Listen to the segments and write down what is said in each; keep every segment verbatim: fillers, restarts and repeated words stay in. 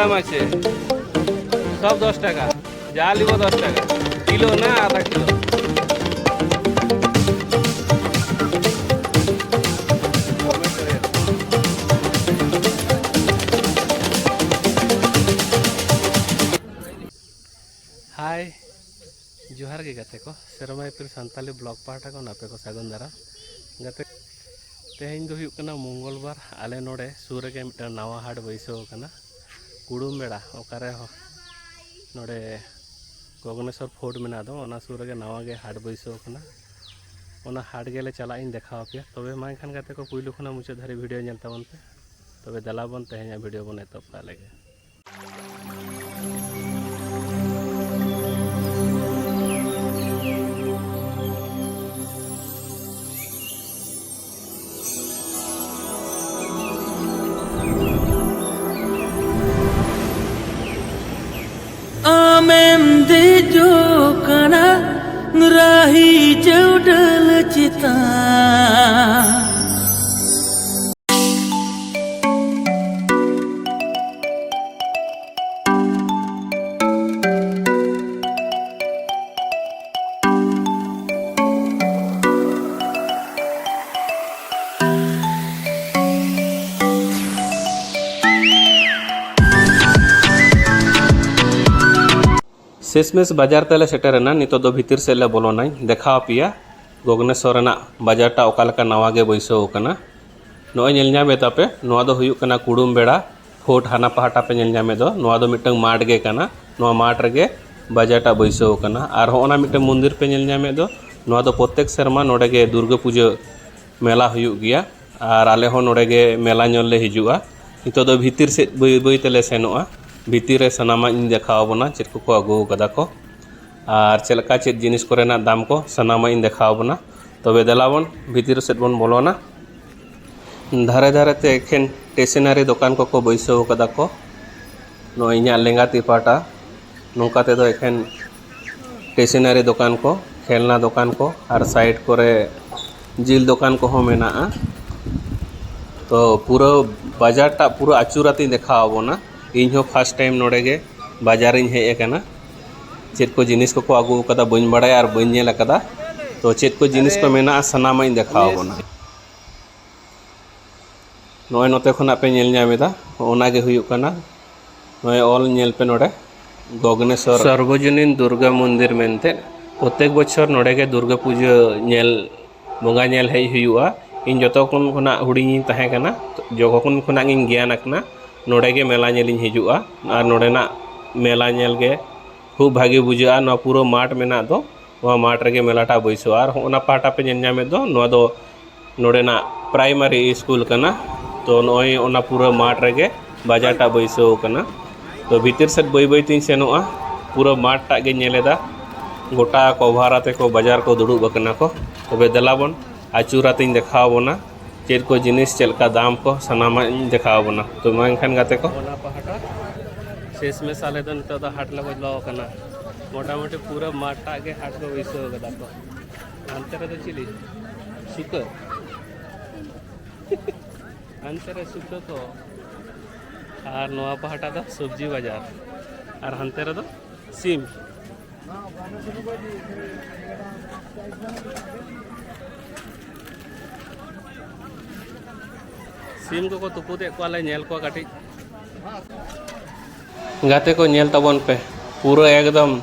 দাম আছে, সব দশ টাকা, যা নিব দশ টাকা, কিলো না আধা কিলো। হাই, ᱡᱚᱦᱟᱨ ᱜᱮ ᱜᱟᱛᱮ ᱠᱚ, ᱥᱮᱨᱢᱟ ᱤᱯᱤᱞ ᱥᱟᱱᱛᱟᱞᱤ ᱵᱞᱚᱜ ᱯᱟᱦᱴᱟ ᱠᱷᱚᱱ ᱟᱯᱮ ᱠᱚ ᱥᱟᱹᱜᱩᱱ ᱫᱟᱨᱟᱢ᱾ ᱜᱟᱛᱮ, ᱛᱮᱦᱮᱧ ᱫᱚ ᱦᱩᱭᱩᱜ ᱠᱟᱱᱟ ᱢᱚᱝᱜᱚᱞ ᱵᱟᱨ᱾ ᱟᱞᱮ ᱱᱚᱰᱮ ᱥᱩᱨ ᱨᱮᱜᱮ ᱢᱤᱫᱴᱟᱝ ᱱᱟᱣᱟ ᱦᱟᱴ ᱵᱟᱹᱭᱥᱟᱹᱣ ᱟᱠᱟᱱᱟ, ᱠᱩᱲᱩᱢ ᱵᱮᱲᱟ, ᱚᱠᱟᱨᱮ ᱦᱚ-, ᱱᱚᱰᱮ ᱜᱚᱜᱽᱱᱮᱥᱚᱨ ᱯᱷᱳᱨᱴ ᱢᱮᱱᱟᱜ ᱫᱚ, ᱚᱱᱟ ᱥᱩᱨ ᱨᱮᱜᱮ ᱱᱟᱣᱟ ᱜᱮ ᱦᱟᱴ ᱵᱟᱹᱭᱥᱟᱹᱣ ᱟᱠᱟᱱᱟ᱾ ᱚᱱᱟ ᱦᱟᱴ ᱜᱮᱞᱮ ᱪᱟᱞᱟᱜ ᱤᱧ ᱫᱮᱠᱷᱟᱣ ᱟᱯᱮᱭᱟ᱾ ᱛᱚᱵᱮ ᱢᱟ ᱮᱱᱠᱷᱟᱱ ᱜᱟᱛᱮ ᱠᱚ, ᱯᱩᱭᱞᱩ ᱠᱷᱚᱱᱟᱜ ᱢᱩᱪᱟᱹᱫ ᱫᱷᱟᱹᱨᱤᱡ ᱵᱷᱤᱰᱤᱭᱳ ᱧᱮᱞ ᱛᱟᱵᱚᱱ ᱯᱮ᱾ ᱛᱚᱵᱮ ᱫᱮᱞᱟ ᱵᱚᱱ ᱛᱮᱦᱮᱧᱟᱜ ᱵᱷᱤᱰᱤᱭᱳ ᱵᱚᱱ ᱮᱛᱚᱦᱚᱵ ᱠᱟᱜ ᱞᱮᱜᱮ᱾ ᱟᱢᱮᱢ ᱫᱮᱡᱚᱜ ᱠᱟᱱᱟ ᱨᱟᱦᱤ ᱪᱟᱹᱣᱰᱟᱹᱞ ᱪᱮᱛᱟᱱ᱾ ᱥᱮᱥᱢᱮᱥ ᱵᱟᱡᱟᱨ ᱛᱮᱞᱮ ᱥᱮᱴᱮᱨᱮᱱᱟ᱾ ᱱᱤᱛᱚᱜ ᱫᱚ ᱵᱷᱤᱛᱤᱨ ᱥᱮᱫ ᱞᱮ ᱵᱚᱞᱚᱱᱟᱧ, ᱫᱮᱠᱷᱟᱣ ᱟᱯᱮᱭᱟ ᱜᱚᱜᱽᱱᱮᱥᱚᱨ ᱨᱮᱱᱟᱜ ᱵᱟᱡᱟᱨ ᱴᱟᱜ ᱚᱠᱟ ᱞᱮᱠᱟ ᱱᱟᱣᱟ ᱜᱮ ᱵᱟᱹᱭᱥᱟᱹᱣ ᱟᱠᱟᱱᱟ᱾ ᱱᱚᱜᱼᱚᱭ ᱧᱮᱞ ᱧᱟᱢᱮᱫ ᱛᱟᱯᱮ, ᱱᱚᱣᱟ ᱫᱚ ᱦᱩᱭᱩᱜ ᱠᱟᱱᱟ ᱠᱩᱲᱩᱢ ᱵᱮᱲᱟ ᱯᱷᱳᱨᱴ᱾ ᱦᱟᱱᱟ ᱯᱟᱦᱴᱟ ᱯᱮ ᱧᱮᱞ ᱧᱟᱢᱮᱫ ᱫᱚ, ᱱᱚᱣᱟ ᱫᱚ ᱢᱤᱫᱴᱟᱝ ᱢᱟᱴᱷ ᱜᱮ ᱠᱟᱱᱟ᱾ ᱱᱚᱣᱟ ᱢᱟᱴᱷ ᱨᱮᱜᱮ ᱵᱟᱡᱟᱨ ᱴᱟᱜ ᱵᱟᱹᱭᱥᱟᱹᱣ ᱟᱠᱟᱱᱟ᱾ ᱟᱨ ᱦᱚᱸᱜᱼᱚ ᱱᱟ ᱢᱤᱫᱴᱟᱝ ᱢᱚᱱᱫᱤᱨ ᱯᱮ ᱧᱮᱞ ᱧᱟᱢᱮᱫ ᱫᱚ, ᱱᱚᱣᱟ ᱫᱚ ᱯᱨᱚᱛᱮᱠ ᱥᱮᱨᱢᱟ ᱱᱚᱰᱮ ᱜᱮ ᱫᱩᱨᱜᱟᱹ ᱯᱩᱡᱟᱹ ᱢᱮᱞᱟ ᱦᱩᱭᱩᱜ ᱜᱮᱭᱟ᱾ ᱟᱨ ᱟᱞᱮ ᱦᱚᱸ ᱱᱚᱰᱮ ᱜᱮ ᱢᱮᱞᱟ ᱧᱮᱞ ᱞᱮ ᱦᱤᱡᱩᱜᱼᱟ᱾ ᱱᱤᱛᱚᱜ ᱫᱚ ᱵᱷᱤᱛᱤᱨ ᱥᱮᱫ ᱵᱟᱹᱭ ᱵᱟᱹᱭ ᱛᱮᱞᱮ ᱥᱮᱱᱚᱜᱼᱟ᱾ ᱵᱷᱤᱛᱤᱨ ᱨᱮ ᱥᱟᱱᱟᱢᱟᱜ ᱤᱧ ᱫᱮᱠᱷᱟᱣ ᱟᱵᱚᱱᱟ, ᱪᱮᱫ ᱠᱚᱠᱚ ᱟᱹᱜᱩ ᱟᱠᱟᱫᱟ ᱠᱚ ᱟᱨ ᱪᱮᱫ ᱞᱮᱠᱟ ᱪᱮᱫ ᱡᱤᱱᱤᱥ ᱠᱚᱨᱮᱱᱟᱜ ᱫᱟᱢ ᱠᱚ, ᱥᱟᱱᱟᱢᱟᱜ ᱤᱧ ᱫᱮᱠᱷᱟᱣ ᱟᱵᱚᱱᱟ᱾ ᱛᱚᱵᱮ ᱫᱮᱞᱟ ᱵᱚᱱ ᱵᱷᱤᱛᱤᱨ ᱥᱮᱫ ᱵᱚᱱ ᱵᱚᱞᱚᱱᱟ᱾ ᱫᱷᱟᱨᱮ ᱫᱷᱟᱨᱮ ᱛᱮ ᱮᱠᱷᱮᱱ ᱴᱮᱥᱚᱱᱟᱨᱤ ᱫᱚᱠᱟᱱ ᱠᱚᱠᱚ ᱵᱟᱹᱭᱥᱟᱹᱣ ᱟᱠᱟᱫᱟ ᱠᱚ᱾ ᱱᱚᱜᱼᱚᱭ ᱤᱧᱟᱹᱜ ᱞᱮᱸᱜᱟ ᱛᱤ ᱯᱟᱦᱴᱟ ᱱᱚᱝᱠᱟ ᱛᱮᱫᱚ ᱮᱠᱷᱮᱱ ᱴᱮᱥᱚᱱᱟᱨᱤ ᱫᱚᱠᱟᱱ ᱠᱚ, ᱠᱷᱮᱞᱱᱟ ᱫᱚᱠᱟᱱ ᱠᱚ, ᱟᱨ ᱥᱟᱭᱤᱰ ᱠᱚᱨᱮ ᱡᱤᱞ ᱫᱚᱠᱟᱱ ᱠᱚᱦᱚᱸ ᱢᱮᱱᱟᱜᱼᱟ᱾ ᱛᱚ ᱯᱩᱨᱟᱹ ᱵᱟᱡᱟᱨ ᱴᱟᱜ ᱯᱩᱨᱟᱹ ᱟᱹᱪᱩᱨ ᱟᱛᱮᱧ ᱫᱮᱠᱷᱟᱣ ᱟᱵᱚᱱᱟ᱾ ᱤᱧ ᱦᱚᱸ first time ᱱᱚᱰᱮ ᱜᱮ ᱵᱟᱡᱟᱨᱤᱧ ᱦᱮᱡ ᱟᱠᱟᱱᱟ᱾ ᱪᱮᱫ ᱠᱚ ᱡᱤᱱᱤᱥ ᱠᱚᱠᱚ ᱟᱹᱜᱩ ᱟᱠᱟᱫᱟ ᱵᱟᱹᱧ ᱵᱟᱲᱟᱭᱟ ᱟᱨ ᱵᱟᱹᱧ ᱧᱮᱞ ᱟᱠᱟᱫᱟ᱾ ᱛᱚ ᱪᱮᱫ ᱠᱚ ᱡᱤᱱᱤᱥ ᱠᱚ ᱢᱮᱱᱟᱜᱼᱟ ᱥᱟᱱᱟᱢᱟᱜ ᱤᱧ ᱫᱮᱠᱷᱟᱣ ᱟᱵᱚᱱᱟ᱾ ᱱᱚᱜᱼᱚᱭ ᱱᱚᱛᱮ ᱠᱷᱚᱱᱟᱜ ᱯᱮ ᱧᱮᱞ ᱧᱟᱢ ᱮᱫᱟ, ᱚᱱᱟ ᱜᱮ ᱦᱩᱭᱩᱜ ᱠᱟᱱᱟ ᱱᱚᱜᱼᱚᱭ ᱚᱞ ᱧᱮᱞ ᱯᱮ ᱱᱚᱰᱮ, ᱜᱚᱜᱽᱱᱮᱥᱚᱨ ᱥᱟᱨᱵᱚᱡᱚᱱᱤᱱ ᱫᱩᱨᱜᱟ ᱢᱚᱱᱫᱤᱨ ᱢᱮᱱᱛᱮ᱾ ᱯᱨᱚᱛᱮᱠ ᱵᱚᱪᱷᱚᱨ ᱱᱚᱰᱮ ᱜᱮ ᱫᱩᱨᱜᱟ ᱯᱩᱡᱟᱹ ᱧᱮᱞ, ᱵᱚᱸᱜᱟ ᱧᱮᱞ ᱦᱮᱡ ᱦᱩᱭᱩᱜᱼᱟ᱾ ᱤᱧ ᱡᱚᱛᱚ ᱠᱷᱚᱱ ᱠᱷᱚᱱᱟᱜ ᱦᱩᱰᱤᱧᱤᱧ ᱛᱟᱦᱮᱸ ᱠᱟᱱᱟ, ᱡᱚᱠᱷᱚᱱ ᱠᱷᱚᱱᱟᱜ ᱜᱤᱧ ᱜᱮᱭᱟᱱ ᱟᱠᱟᱱᱟ, ᱱᱚᱰᱮ ᱜᱮ ᱢᱮᱞᱟ ᱧᱮᱞᱤᱧ ᱦᱤᱡᱩᱜᱼᱟ᱾ ᱟᱨ ᱱᱚᱰᱮᱱᱟᱜ ᱢᱮᱞᱟ ᱧᱮᱞ ᱜᱮ ᱠᱷᱩᱵ ᱵᱷᱟᱜᱮ ᱵᱩᱡᱷᱟᱹᱜᱼᱟ᱾ ᱱᱚᱣᱟ ᱯᱩᱨᱟᱹ ᱢᱟᱴᱷ ᱢᱮᱱᱟᱜ ᱫᱚ, ᱱᱚᱣᱟ ᱢᱟᱴᱷ ᱨᱮᱜᱮ ᱢᱮᱞᱟᱴᱟᱜ ᱵᱟᱹᱭᱥᱟᱹᱣᱟ᱾ ᱟᱨ ᱦᱚᱸᱜᱼᱚ ᱱᱟ ᱯᱟᱦᱴᱟ ᱯᱮ ᱧᱮᱞ ᱧᱟᱢᱮᱫ ᱫᱚ, ᱱᱚᱣᱟ ᱫᱚ ᱱᱚᱰᱮᱱᱟᱜ primary school ᱠᱟᱱᱟ᱾ ᱛᱚ ᱱᱚᱜᱼᱚᱭ ᱚᱱᱟ ᱯᱩᱨᱟᱹ ᱢᱟᱴᱷ ᱨᱮᱜᱮ ᱵᱟᱡᱟᱨ ᱴᱟᱜ ᱵᱟᱹᱭᱥᱟᱹᱣ ᱠᱟᱱᱟ᱾ ᱛᱚ ᱵᱷᱤᱛᱤᱨ ᱥᱮᱫ ᱵᱟᱹᱭ ᱵᱟᱹᱭ ᱛᱤᱧ ᱥᱮᱱᱚᱜᱼᱟ, ᱯᱩᱨᱟᱹ ᱢᱟᱴᱷ ᱴᱟᱜ ᱜᱮᱧ ᱧᱮᱞ ᱮᱫᱟ᱾ ᱜᱚᱴᱟ cover ᱟᱛᱮ ᱠᱚ ᱵᱟᱡᱟᱨ ᱠᱚ ᱫᱩᱲᱩᱵ ᱟᱠᱟᱱᱟ ᱠᱚ᱾ ᱛᱚᱵᱮ ᱫᱮᱞᱟ ᱵᱚᱱ ᱟᱹᱪᱩᱨ ᱟᱛᱮᱧ ᱫᱮᱠᱷᱟᱣ ᱟᱵᱚᱱᱟ ᱪᱮᱫ ᱠᱚ ᱡᱤᱱᱤᱥ ᱪᱮᱫ ᱞᱮᱠᱟ ᱫᱟᱢ ᱠᱚ ᱥᱟᱱᱟᱢᱟᱜ ᱤᱧ ᱫᱮᱠᱷᱟᱣ ᱟᱵᱚᱱᱟ᱾ ᱛᱚ ᱢᱟ ᱮᱱᱠᱷᱟᱱ ᱜᱟᱛᱮ ᱠᱚ, ᱚᱱᱟ ᱯᱟᱦᱴᱟ ᱥᱮᱥ ᱢᱮᱥ ᱟᱞᱮ ᱫᱚ ᱱᱤᱛᱚᱜ ᱫᱚ ᱦᱟᱴ ᱞᱮ ᱵᱚᱞᱚ ᱟᱠᱟᱱᱟ᱾ ᱢᱚᱴᱟᱢᱩᱴᱤ ᱯᱩᱨᱟᱹ ᱢᱟᱴᱷ ᱴᱟᱜ ᱜᱮ ᱦᱟᱴ ᱠᱚ ᱵᱟᱹᱭᱥᱟᱹᱣ ᱠᱟᱫᱟ ᱠᱚ᱾ ᱦᱟᱱᱛᱮ ᱨᱮᱫᱚ ᱪᱤᱞᱤ? ᱥᱩᱛᱟᱹ᱾ ᱦᱟᱱᱛᱮ ᱨᱮ ᱥᱩᱛᱟᱹ ᱠᱚ᱾ ᱟᱨ ᱱᱚᱣᱟ ᱯᱟᱦᱴᱟ ᱫᱚ ᱥᱚᱵᱽᱡᱤ ᱵᱟᱡᱟᱨ᱾ ᱟᱨ ᱦᱟᱱᱛᱮ ᱨᱮᱫᱚ ᱥᱤᱢ᱾ ᱥᱤᱢ ᱠᱚᱠᱚ ᱛᱩᱯᱩᱫᱮᱫ ᱠᱚᱣᱟ, ᱞᱮ ᱧᱮᱞ ᱠᱚᱣᱟ ᱠᱟᱹᱴᱤᱡ᱾ ᱜᱟᱛᱮ ᱠᱚ, ᱧᱮᱞ ᱛᱟᱵᱚᱱ ᱯᱮ, ᱯᱩᱨᱟᱹ ᱮᱠᱫᱚᱢ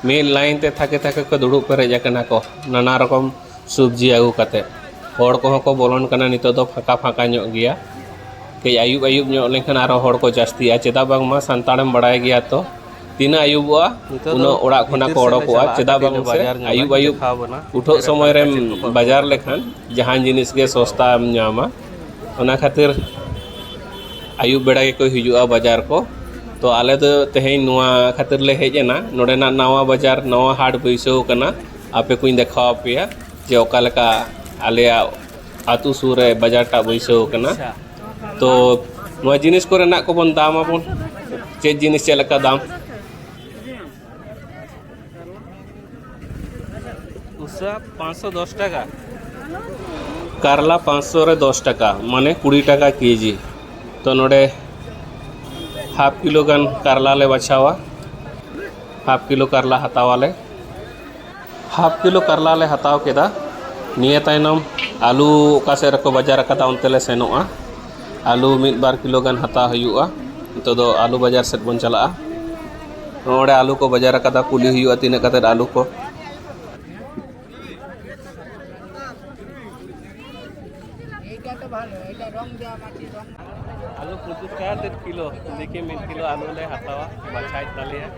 ᱢᱤᱫ line ᱛᱮ ᱛᱷᱟᱠᱮ ᱛᱷᱟᱠᱮ ᱠᱚ ᱫᱩᱲᱩᱵ ᱯᱮᱨᱮᱡ ᱟᱠᱟᱱᱟ ᱠᱚ, ᱱᱟᱱᱟ ᱨᱚᱠᱚᱢ ᱥᱚᱵᱽᱡᱤ ᱟᱹᱜᱩ ᱠᱟᱛᱮ᱾ ᱦᱚᱲ ᱠᱚᱦᱚᱸ ᱠᱚ ᱵᱚᱞᱚᱱ ᱠᱟᱱᱟ, ᱱᱤᱛᱚᱜ ᱫᱚ ᱯᱷᱟᱸᱠᱟ ᱯᱷᱟᱸᱠᱟ ᱧᱚᱜ ᱜᱮᱭᱟ᱾ ᱠᱟᱹᱡ ᱟᱹᱭᱩᱵ ᱟᱹᱭᱩᱵ ᱧᱚᱜ ᱞᱮᱱᱠᱷᱟᱱ ᱟᱨᱦᱚᱸ ᱦᱚᱲ ᱠᱚ ᱡᱟᱹᱥᱛᱤᱜᱼᱟ, ᱪᱮᱫᱟᱜ ᱵᱟᱝᱢᱟ ᱥᱟᱱᱛᱟᱲᱮᱢ ᱵᱟᱲᱟᱭ ᱜᱮᱭᱟ ᱛᱚ, ᱛᱤᱱᱟᱹᱜ ᱟᱹᱭᱩᱵᱚᱜᱼᱟ ᱱᱤᱛᱚᱜ ᱫᱚ ᱩᱱᱟᱹᱜ ᱚᱲᱟᱜ ᱠᱷᱚᱱᱟᱜ ᱵᱷᱤᱛᱤᱨ ᱠᱚ ᱥᱮᱫ ᱞᱮ ᱚᱰᱚᱠᱚᱜᱼᱟ᱾ ᱪᱟᱞᱟᱜᱼᱟ, ᱪᱮᱫᱟᱜ ᱠᱟᱹᱴᱤᱡ ᱵᱟᱝ ᱥᱮ ᱵᱟᱡᱟᱨ ᱧᱚᱜᱟ, ᱟᱹᱭᱩᱵ ᱟᱹᱭᱩᱵ ᱫᱮᱠᱷᱟᱣ ᱟᱵᱚᱱᱟ ᱩᱴᱷᱟᱹᱜ ᱪᱮᱫ ᱞᱮᱠᱟ ᱥᱚᱢᱚᱭ ᱨᱮᱢ ᱪᱮᱫ ᱠᱚᱠᱚ ᱟᱹᱜᱩ ᱵᱟᱡᱟᱨ ᱠᱟᱫᱟ᱾ ᱞᱮᱠᱷᱟᱱ ᱡᱟᱦᱟᱸ ᱡᱤᱱᱤᱥ ᱜᱮ ᱥᱚᱥᱛᱟᱢ ᱧᱟᱢᱟ᱾ ᱚᱱᱟ ᱠᱷᱟᱹᱛᱤᱨ ᱟᱹᱭᱩᱵ ᱵᱮᱲᱟ ᱜᱮᱠᱚ ᱦᱤᱡᱩᱜᱼᱟ ᱵᱟᱡᱟᱨ ᱠᱚ᱾ ᱛᱚ ᱟᱞᱮ ᱫᱚ ᱛᱮᱦᱮᱧ ᱱᱚᱣᱟ ᱠᱷᱟᱹᱛᱤᱨ ᱞᱮ ᱦᱮᱡ ᱮᱱᱟ, ᱱᱚᱰᱮᱱᱟᱜ ᱱᱟᱣᱟ ᱵᱟᱡᱟᱨ, ᱱᱟᱣᱟ ᱦᱟᱴ ᱵᱟᱹᱭᱥᱟᱹᱣ ᱠᱟᱱᱟ, ᱟᱯᱮ ᱠᱚᱧ ᱫᱮᱠᱷᱟᱣ ᱟᱯᱮᱭᱟ ᱡᱮ ᱚᱠᱟ ᱞᱮᱠᱟ ᱟᱞᱮᱭᱟᱜ ᱟᱹᱛᱩ ᱥᱩᱨ ᱨᱮ ᱵᱟᱡᱟᱨ ᱴᱟᱜ ᱵᱟᱹᱭᱥᱟᱹᱣ ᱠᱟᱱᱟ᱾ ᱟᱪᱪᱷᱟ᱾ ᱛᱚ ᱱᱚᱣᱟ ᱡᱤᱱᱤᱥ ᱠᱚᱨᱮᱱᱟᱜ ᱠᱚᱵᱚᱱ ᱫᱟᱢ ᱟᱵᱚᱱ, ᱪᱮᱫ ᱡᱤᱱᱤᱥ ᱪᱮᱫ ᱞᱮᱠᱟ ᱫᱟᱢ᱾ ᱩᱥᱟ ᱯᱟᱸᱪᱥᱚ ᱫᱚᱥ ᱴᱟᱠᱟ᱾ ᱠᱟᱨᱞᱟ ᱯᱟᱸᱪᱥᱚ ᱨᱮ ᱫᱚᱥ ᱴᱟᱠᱟ, ᱢᱟᱱᱮ ᱠᱩᱲᱤ ᱴᱟᱠᱟ ᱠᱮᱡᱤ᱾ ᱛᱚ ᱱᱚᱰᱮ ᱦᱟᱯ ᱠᱤᱞᱳ ᱜᱟᱱ ᱠᱟᱨᱞᱟ ᱞᱮ ᱵᱟᱪᱷᱟᱣᱟ᱾ ᱦᱟᱯ ᱠᱤᱞᱳ ᱠᱟᱨᱞᱟ ᱦᱟᱛᱟᱣᱟᱞᱮ᱾ ᱦᱟᱯ ᱠᱤᱞᱳ ᱠᱟᱨᱞᱟ ᱞᱮ ᱦᱟᱛᱟᱣ ᱠᱮᱫᱟ᱾ ᱱᱤᱭᱟᱹ ᱛᱟᱭᱱᱚᱢ ᱟᱹᱞᱩ ᱚᱠᱟ ᱥᱮᱫ ᱨᱮᱠᱚ ᱵᱟᱡᱟᱨ ᱟᱠᱟᱫᱟ, ᱚᱱᱛᱮ ᱞᱮ ᱥᱮᱱᱚᱜᱼᱟ᱾ ᱟᱹᱞᱩ ᱢᱤᱫ ᱵᱟᱨ ᱠᱤᱞᱳ ᱜᱟᱱ ᱦᱟᱛᱟᱣ ᱦᱩᱭᱩᱜᱼᱟ᱾ ᱱᱤᱛᱚᱜ ᱫᱚ ᱟᱹᱞᱩ ᱵᱟᱡᱟᱨ ᱥᱮᱫ ᱵᱚᱱ ᱪᱟᱞᱟᱜᱼᱟ᱾ ᱱᱚᱰᱮ ᱟᱹᱞᱩ ᱠᱚ ᱵᱟᱡᱟᱨ ᱟᱠᱟᱫᱟ, ᱠᱩᱞᱤ ᱦᱩᱭᱩᱜᱼᱟ ᱛᱤᱱᱟᱹᱜ ᱠᱟᱛᱮᱫ ᱟᱹᱞᱩ ᱠᱚ᱾ ᱟᱹᱞᱩ ᱯᱚᱸᱪᱤᱥ ᱴᱟᱠᱟ ᱠᱟᱛᱮᱫ ᱠᱤᱞᱳ᱾ ᱫᱮᱠᱷᱤ, ᱢᱤᱫ ᱠᱤᱞᱳ ᱟᱹᱞᱩ ᱞᱮ ᱦᱟᱛᱟᱣᱟ, ᱵᱟᱪᱷᱟᱭᱮᱫ ᱛᱟᱞᱮᱭᱟ᱾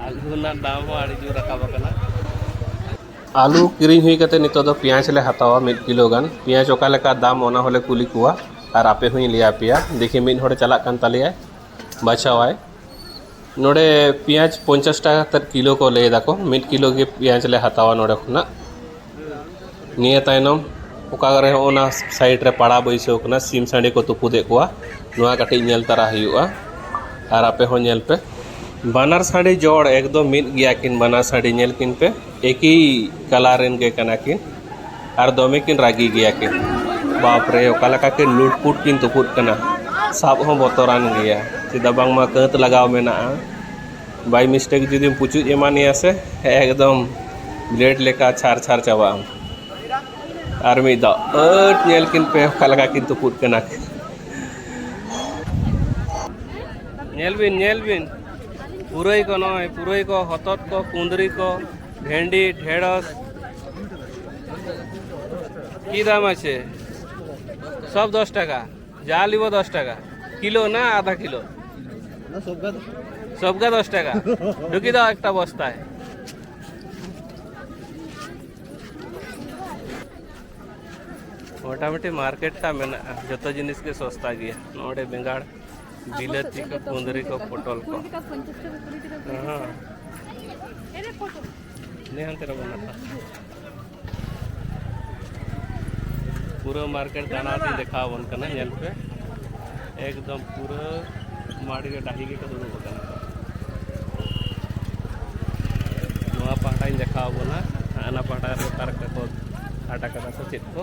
ᱟᱹᱞᱩ ᱨᱮᱱᱟᱜ ᱫᱟᱢ ᱦᱚᱸ ᱟᱹᱰᱤ ᱡᱳᱨ ᱨᱟᱠᱟᱵ ᱟᱠᱟᱱᱟ᱾ ᱟᱹᱞᱩ ᱠᱤᱨᱤᱧ ᱦᱩᱭ ᱠᱟᱛᱮ ᱱᱤᱛᱚᱜ ᱫᱚ ᱯᱮᱸᱭᱟᱡᱽ ᱞᱮ ᱦᱟᱛᱟᱣᱟ ᱢᱤᱫ ᱠᱤᱞᱳ ᱜᱟᱱ᱾ ᱯᱮᱸᱭᱟᱡᱽ ᱚᱠᱟ ᱞᱮᱠᱟ ᱫᱟᱢ, ᱚᱱᱟ ᱦᱚᱸᱞᱮ ᱠᱩᱞᱤ ᱠᱚᱣᱟ ᱟᱨ ᱟᱯᱮ ᱦᱚᱸᱧ ᱞᱟᱹᱭ ᱟᱯᱮᱭᱟ᱾ ᱫᱮᱠᱷᱤ, ᱢᱤᱫ ᱦᱚᱲ ᱪᱟᱞᱟᱜ ᱠᱟᱱ ᱛᱟᱞᱮᱭᱟᱭ, ᱵᱟᱪᱷᱟᱣᱟᱭ᱾ ᱱᱚᱰᱮ ᱯᱮᱸᱭᱟᱡᱽ ᱯᱚᱧᱪᱟᱥ ᱴᱟᱠᱟ ᱠᱟᱛᱮᱫ ᱠᱤᱞᱳ ᱠᱚ ᱞᱟᱹᱭ ᱫᱟᱠᱚ᱾ ᱢᱤᱫ ᱠᱤᱞᱳ ᱜᱮ ᱯᱮᱸᱭᱟᱡᱽ ᱞᱮ ᱦᱟᱛᱟᱣᱟ ᱱᱚᱰᱮ ᱠᱷᱚᱱᱟᱜ᱾ ᱱᱤᱭᱟᱹ ᱛᱟᱭᱱᱚᱢ ᱚᱠᱟ ᱨᱮ ᱦᱚᱸ ᱚᱱᱟ ᱥᱟᱭᱤᱰ ᱨᱮ ᱯᱟᱲᱟ ᱵᱟᱹᱭᱥᱟᱹᱣ ᱠᱟᱱᱟ, ᱥᱤᱢ ᱥᱟᱺᱰᱤ ᱠᱚ ᱛᱩᱯᱩᱫᱮᱫ ᱠᱚᱣᱟ, ᱱᱚᱣᱟ ᱠᱟᱹᱴᱤᱡ ᱧᱮᱞ ᱛᱟᱨᱟ ᱦᱩᱭᱩᱜᱼᱟ᱾ ᱟᱨ ᱟᱯᱮ ᱦᱚᱸ ᱧᱮᱞ ᱯᱮ, ᱵᱟᱱᱟᱨ ᱥᱟᱺᱰᱤ ᱡᱚᱲ ᱮᱠᱫᱚᱢ ᱢᱤᱫ ᱜᱮᱭᱟ ᱠᱤᱱ᱾ ᱵᱟᱱᱟᱨ ᱥᱟᱺᱰᱤ ᱧᱮᱞ ᱠᱤᱱ ᱯᱮ, ᱮᱠᱤ ᱠᱟᱞᱟᱨ ᱨᱮᱱ ᱜᱮ ᱠᱟᱱᱟ ᱠᱤᱱ᱾ ᱟᱨ ᱫᱚᱢᱮ ᱠᱤᱱ ᱨᱟᱹᱜᱤ ᱜᱮᱭᱟ ᱠᱤᱱ᱾ ᱵᱟᱯ ᱨᱮ, ᱚᱠᱟ ᱞᱮᱠᱟ ᱠᱤᱱ ᱞᱩᱴᱯᱩᱴ ᱠᱤᱱ ᱛᱩᱯᱩᱫ ᱠᱟᱱᱟ᱾ ᱥᱟᱵ ᱦᱚᱸ ᱵᱚᱛᱚᱨᱟᱱ ᱜᱮᱭᱟ, ᱪᱮᱫᱟᱜ ᱵᱟᱝᱢᱟ ᱠᱟᱹᱛ ᱞᱟᱜᱟᱣ ᱢᱮᱱᱟᱜᱼᱟ᱾ ᱵᱟᱭ ᱢᱤᱥᱴᱮᱠ ᱡᱩᱫᱤᱢ ᱯᱩᱪᱩᱡ ᱮᱢᱟᱱᱮᱭᱟ ᱥᱮ, ᱮᱠᱫᱚᱢ ᱵᱞᱮᱰ ᱞᱮᱠᱟ ᱪᱷᱟᱨ ᱪᱷᱟᱨ ᱪᱟᱵᱟᱜ ᱟᱢ᱾ ᱟᱨ ᱢᱤᱫ ᱫᱷᱟᱣ ᱟᱹᱴ ᱧᱮᱞ ᱠᱤᱱ ᱯᱮ, ᱚᱠᱟ ᱞᱮᱠᱟ ᱠᱤᱱ ᱛᱩᱯᱩᱫ ᱠᱟᱱᱟ᱾ ᱧᱮᱞ ᱵᱤᱱ, ᱧᱮᱞ ᱵᱤᱱ, ᱯᱩᱨᱟᱹᱭ ᱠᱚ, ᱱᱚᱜᱼᱚᱭ ᱯᱩᱨᱟᱹᱭ ᱠᱚ, ᱦᱚᱛᱚᱫ ᱠᱚ, ᱠᱩᱸᱫᱽᱨᱤ ᱠᱚ, ᱵᱷᱮᱱᱰᱤ, ᱰᱷᱮᱸᱲᱚᱥ, কি দাম আছে? সব দশ টাকা। যা নিব দশ টাকা। কিলো না আধা কিলো? না, সবগা দশ। সবগা দশ টাকা। ঢুকি দাও একটা বস্তায়। ᱢᱚᱴᱟᱢᱩᱴᱤ ᱢᱟᱨᱠᱮᱴ ᱴᱟ ᱢᱮᱱᱟᱜᱼᱟ, ᱡᱚᱛᱚ ᱡᱤᱱᱤᱥ ᱜᱮ ᱥᱚᱥᱛᱟ ᱜᱮᱭᱟ᱾ ᱱᱚᱰᱮ ᱵᱮᱸᱜᱟᱲ, ᱵᱤᱞᱟᱹᱛᱤ ᱠᱚ, ᱠᱩᱸᱫᱽᱨᱤ ᱠᱚ, ᱯᱚᱴᱚᱞ ᱠᱚ᱾ ᱦᱮᱸ᱾ ᱱᱮ ᱦᱟᱱᱛᱮ ᱨᱮᱵᱚᱱ ᱦᱟᱛᱟᱣᱟ᱾ ᱯᱩᱨᱟᱹ ᱢᱟᱨᱠᱮᱴ ᱫᱟᱬᱟ ᱛᱤᱧ ᱫᱮᱠᱷᱟᱣ ᱟᱵᱚᱱ ᱠᱟᱱᱟ, ᱧᱮᱞ ᱯᱮ᱾ ᱮᱠᱫᱚᱢ ᱯᱩᱨᱟᱹ ᱢᱟᱴᱷ ᱜᱮ, ᱰᱟᱹᱦᱤ ᱜᱮᱠᱚ ᱫᱩᱲᱩᱵ ᱟᱠᱟᱱᱟ᱾ ᱱᱚᱣᱟ ᱯᱟᱦᱴᱟᱧ ᱫᱮᱠᱷᱟᱣ ᱟᱵᱚᱱᱟ, ᱦᱟᱱᱟ ᱯᱟᱦᱴᱟ ᱨᱮ ᱚᱠᱟ ᱨᱮ ᱠᱚ ᱟᱴᱟ ᱠᱟᱫᱟ ᱠᱚ ᱪᱮᱫ ᱠᱚ᱾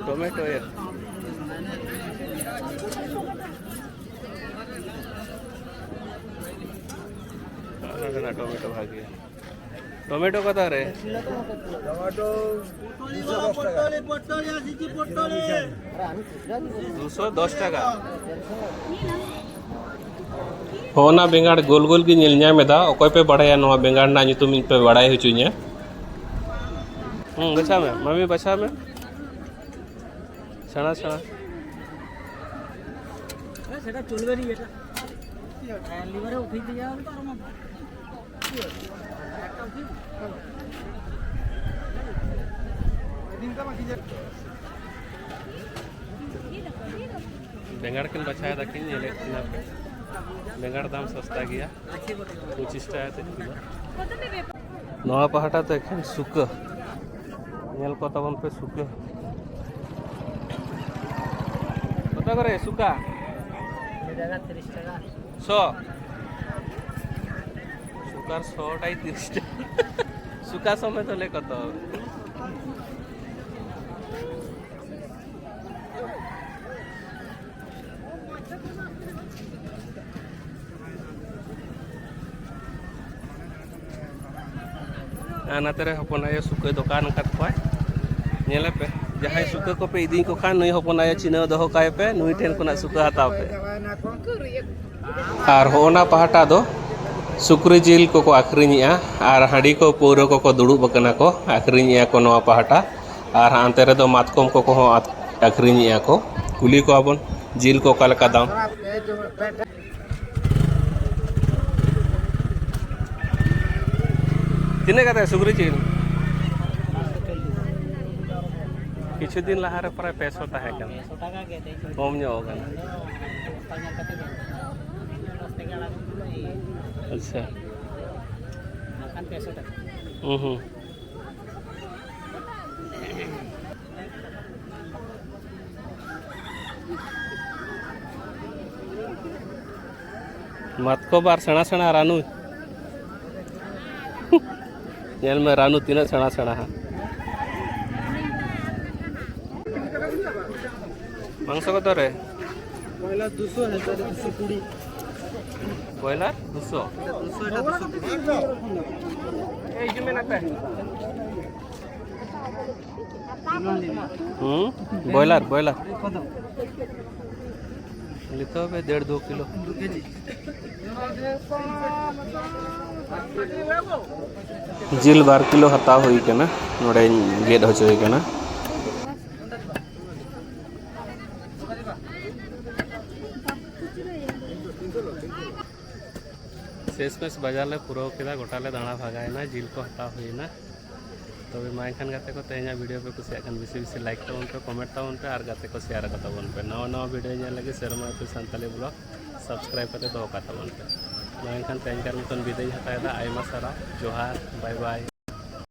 ᱴᱚᱢᱮᱴᱳ ᱮᱨ᱾ ᱱᱚᱰᱮᱱᱟᱜ ᱴᱚᱢᱮᱴᱳ ᱵᱷᱟᱜᱮᱭᱟ᱾ ᱴᱚᱢᱮᱴᱳ ᱠᱚᱫᱚ ᱨᱮ? ᱴᱚᱢᱮᱴᱳ ᱫᱩᱥᱚ ᱫᱚᱥ ᱴᱟᱠᱟ᱾ ᱫᱩᱥᱚ ᱫᱚᱥ ᱴᱟᱠᱟ᱾ ᱦᱚᱸ, ᱚᱱᱟ ᱵᱮᱸᱜᱟᱲ ᱜᱳᱞ ᱜᱳᱞ ᱜᱮ ᱧᱮᱞ ᱧᱟᱢ ᱮᱫᱟ᱾ ᱚᱠᱚᱭ ᱯᱮ ᱵᱟᱲᱟᱭᱟ ᱱᱚᱣᱟ ᱵᱮᱸᱜᱟᱲ ᱨᱮᱱᱟᱜ ᱧᱩᱛᱩᱢ, ᱤᱧ ᱯᱮ ᱵᱟᱲᱟᱭ ᱦᱚᱪᱚᱧᱟ᱾ ᱦᱩᱸ, ᱵᱟᱪᱷᱟᱣ ᱢᱮ, ᱢᱟᱢᱤ, ᱵᱟᱪᱷᱟᱣ ᱢᱮ᱾ ᱥᱮᱬᱟ ᱥᱮᱬᱟ᱾ আরে সেটা চলবে নি এটা। লিভারে উঠে দিয়ে যাবে তো আর আমার। একটা উঠে। ᱵᱮᱸᱜᱟᱲ ᱠᱤᱱ ᱵᱟᱪᱷᱟᱣ ᱮᱫᱟ ᱠᱤᱱ, ᱧᱮᱞᱮᱫ ᱠᱤᱱᱟ ᱯᱮ᱾ ᱵᱮᱸᱜᱟᱲ ᱫᱟᱢ ᱥᱚᱥᱛᱟ ᱜᱮᱭᱟ, ᱯᱚᱸᱪᱤᱥ ᱴᱟᱠᱟ ᱠᱟᱛᱮ ᱠᱤᱞᱳ᱾ ᱱᱚᱣᱟ ᱯᱟᱦᱴᱟ ᱫᱚ ᱮᱠᱷᱮᱱ ᱥᱩᱠᱟᱹ᱾ ᱧᱮᱞ ᱠᱚ ᱛᱟᱵᱚᱱ ᱯᱮ ᱥᱩᱠᱟᱹ᱾ ᱠᱚᱛᱚ ᱠᱚᱨᱮ ᱥᱩᱠᱟ? ᱥᱚ᱾ ᱥᱩᱠᱟᱨ ᱥᱚ ᱴᱟᱭ ᱛᱤᱨᱤᱥ ᱴᱟᱠᱟ᱾ ᱥᱩᱠᱟ ᱥᱚᱢᱮᱛ ᱦᱚᱞᱮ ᱠᱚᱛᱚ? ᱟᱨ ᱱᱟᱛᱮ ᱨᱮ ᱦᱚᱯᱚᱱ ᱟᱭᱳ ᱥᱩᱠᱟᱹᱭ ᱫᱚᱠᱟᱱ ᱟᱠᱟᱫ ᱠᱚᱣᱟᱭ᱾ ᱧᱮᱞᱮ ᱯᱮ, ᱡᱟᱦᱟᱸᱭ ᱥᱩᱠᱟᱹ ᱠᱚᱯᱮ ᱤᱫᱤ ᱠᱚ ᱠᱷᱟᱱ, ᱱᱩᱭ ᱦᱚᱯᱚᱱ ᱟᱭᱳ ᱪᱤᱱᱦᱟᱹᱣ ᱫᱚᱦᱚ ᱠᱟᱭ ᱯᱮ, ᱱᱩᱭ ᱴᱷᱮᱱ ᱠᱷᱚᱱᱟᱜ ᱥᱩᱠᱟᱹ ᱦᱟᱛᱟᱣ ᱯᱮ᱾ ᱟᱨ ᱦᱚᱸᱜᱼᱚ ᱱᱟ ᱯᱟᱦᱴᱟ ᱫᱚ ᱥᱩᱠᱨᱤ ᱡᱤᱞ ᱠᱚᱠᱚ ᱟᱹᱠᱷᱨᱤᱧᱮᱜᱼᱟ, ᱟᱨ ᱦᱟᱺᱰᱤ ᱠᱚ ᱯᱟᱹᱣᱨᱟᱹ ᱠᱚᱠᱚ ᱫᱩᱲᱩᱵ ᱟᱠᱟᱱᱟ ᱠᱚ, ᱟᱹᱠᱷᱨᱤᱧᱮᱜᱼᱟ ᱠᱚ ᱱᱚᱣᱟ ᱯᱟᱦᱴᱟ᱾ ᱟᱨ ᱦᱟᱱᱛᱮ ᱨᱮᱫᱚ ᱢᱟᱛᱠᱚᱢ ᱠᱚᱠᱚ ᱦᱚᱸ ᱟᱹᱠᱷᱨᱤᱧᱮᱜᱼᱟ ᱠᱚ᱾ ᱠᱩᱞᱤ ᱠᱚᱣᱟ ᱵᱚᱱ ᱡᱤᱞ ᱠᱚ ᱚᱠᱟ ᱞᱮᱠᱟ ᱫᱟᱢ᱾ ᱛᱤᱱᱟᱹᱜ ᱠᱟᱛᱮ ᱥᱩᱠᱨᱤ ᱡᱤᱞ? ᱠᱤᱪᱷᱩ ᱫᱤᱱ ᱞᱟᱦᱟ ᱨᱮ ᱯᱨᱟᱭ ᱯᱮ ᱥᱚ ᱛᱟᱦᱮᱸ ᱠᱟᱱᱟ, ᱠᱚᱢ ᱧᱚᱜ ᱠᱟᱱᱟ᱾ ᱟᱪᱪᱷᱟ᱾ ᱦᱩᱸ, ᱦᱩᱸ᱾ ᱢᱟᱛᱠᱚᱢ ᱟᱨ ᱥᱮᱬᱟ ᱥᱮᱬᱟ ᱨᱟᱱᱩ᱾ ᱧᱮᱞ ᱢᱮ ᱨᱟᱱᱩ ᱛᱤᱱᱟᱹᱜ ᱥᱮᱬᱟ ᱥᱮᱬᱟ ᱦᱟᱸᱜ᱾ ᱢᱟᱝᱥᱚ ᱠᱚᱫᱚ ᱨᱮ? ᱵᱚᱭᱞᱟᱨ ᱫᱩᱥᱚ, ᱦᱮᱸ, ᱥᱟᱲᱮ ᱫᱩᱥᱚ ᱠᱩᱲᱤ᱾ ᱵᱚᱭᱞᱟᱨ ᱫᱩᱥᱚ? ᱫᱩᱥᱚ, ᱮᱴᱟ ᱫᱩᱥᱚ ᱠᱩᱲᱤ᱾ ᱦᱩᱸ, ᱵᱚᱭᱞᱟᱨ, ᱵᱚᱭᱞᱟᱨ᱾ ᱱᱤᱛᱚᱜ ᱦᱟᱵᱤᱡ ᱰᱮᱲ ᱫᱩ ᱠᱤᱞᱳ᱾ ᱡᱤᱞ ᱵᱟᱨ ᱠᱤᱞᱳ ᱦᱟᱛᱟᱣ ᱦᱩᱭ ᱠᱟᱱᱟ, ᱱᱚᱰᱮᱧ ᱜᱮᱫ ᱦᱚᱪᱚᱭ ᱠᱟᱱᱟ᱾ ᱥᱮᱥ ᱢᱮᱥ ᱵᱟᱡᱟᱨ ᱞᱮ ᱯᱩᱨᱟᱹᱣ ᱠᱮᱫᱟ, ᱜᱚᱴᱟ ᱞᱮ ᱫᱟᱬᱟ ᱵᱷᱟᱜᱟᱭᱮᱱᱟ, ᱡᱤᱞ ᱠᱚ ᱦᱟᱛᱟᱣ ᱦᱩᱭᱮᱱᱟ᱾ ᱛᱚᱵᱮ ᱢᱟ ᱮᱱᱠᱷᱟᱱ ᱜᱟᱛᱮ ᱠᱚ, ᱛᱮᱦᱮᱧᱟᱜ ᱵᱷᱤᱰᱤᱭᱳ ᱯᱮ ᱠᱩᱥᱤᱭᱟᱜ ᱠᱷᱟᱱ ᱵᱮᱥᱤ ᱵᱮᱥᱤ ᱞᱟᱭᱤᱠ ᱛᱟᱵᱚᱱ ᱯᱮ, ᱠᱚᱢᱮᱱᱴ ᱛᱟᱵᱚᱱ ᱯᱮ ᱟᱨ ᱜᱟᱛᱮ ᱠᱚ ᱥᱮᱭᱟᱨ ᱟᱠᱚ ᱛᱟᱵᱚᱱ ᱯᱮ᱾ ᱱᱟᱣᱟ ᱱᱟᱣᱟ ᱵᱷᱤᱰᱤᱭᱳ ᱧᱮᱞ ᱞᱟᱹᱜᱤᱫ ᱥᱮᱨᱢᱟ ᱟᱹᱛᱩ ᱥᱟᱱᱛᱟᱲᱤ ᱵᱞᱚᱜ ᱥᱟᱵᱥᱠᱨᱟᱭᱤᱵ ᱠᱟᱛᱮ ᱫᱚᱦᱚ ᱠᱟᱜ ᱛᱟᱵᱚᱱ ᱯᱮ᱾ ᱢᱟ ᱮᱱᱠᱷᱟᱱ ᱛᱮᱦᱮᱧ ᱠᱟᱨ ᱢᱚᱛᱚᱱ ᱵᱤᱫᱟᱹᱭ ᱤᱧ ᱦᱟᱛᱟᱣ ᱮᱫᱟ᱾ ᱟᱭᱢᱟ ᱥᱟᱨᱦᱟᱣ, ᱡᱚᱦᱟᱨ, ᱵᱟᱭ ᱵᱟᱭ᱾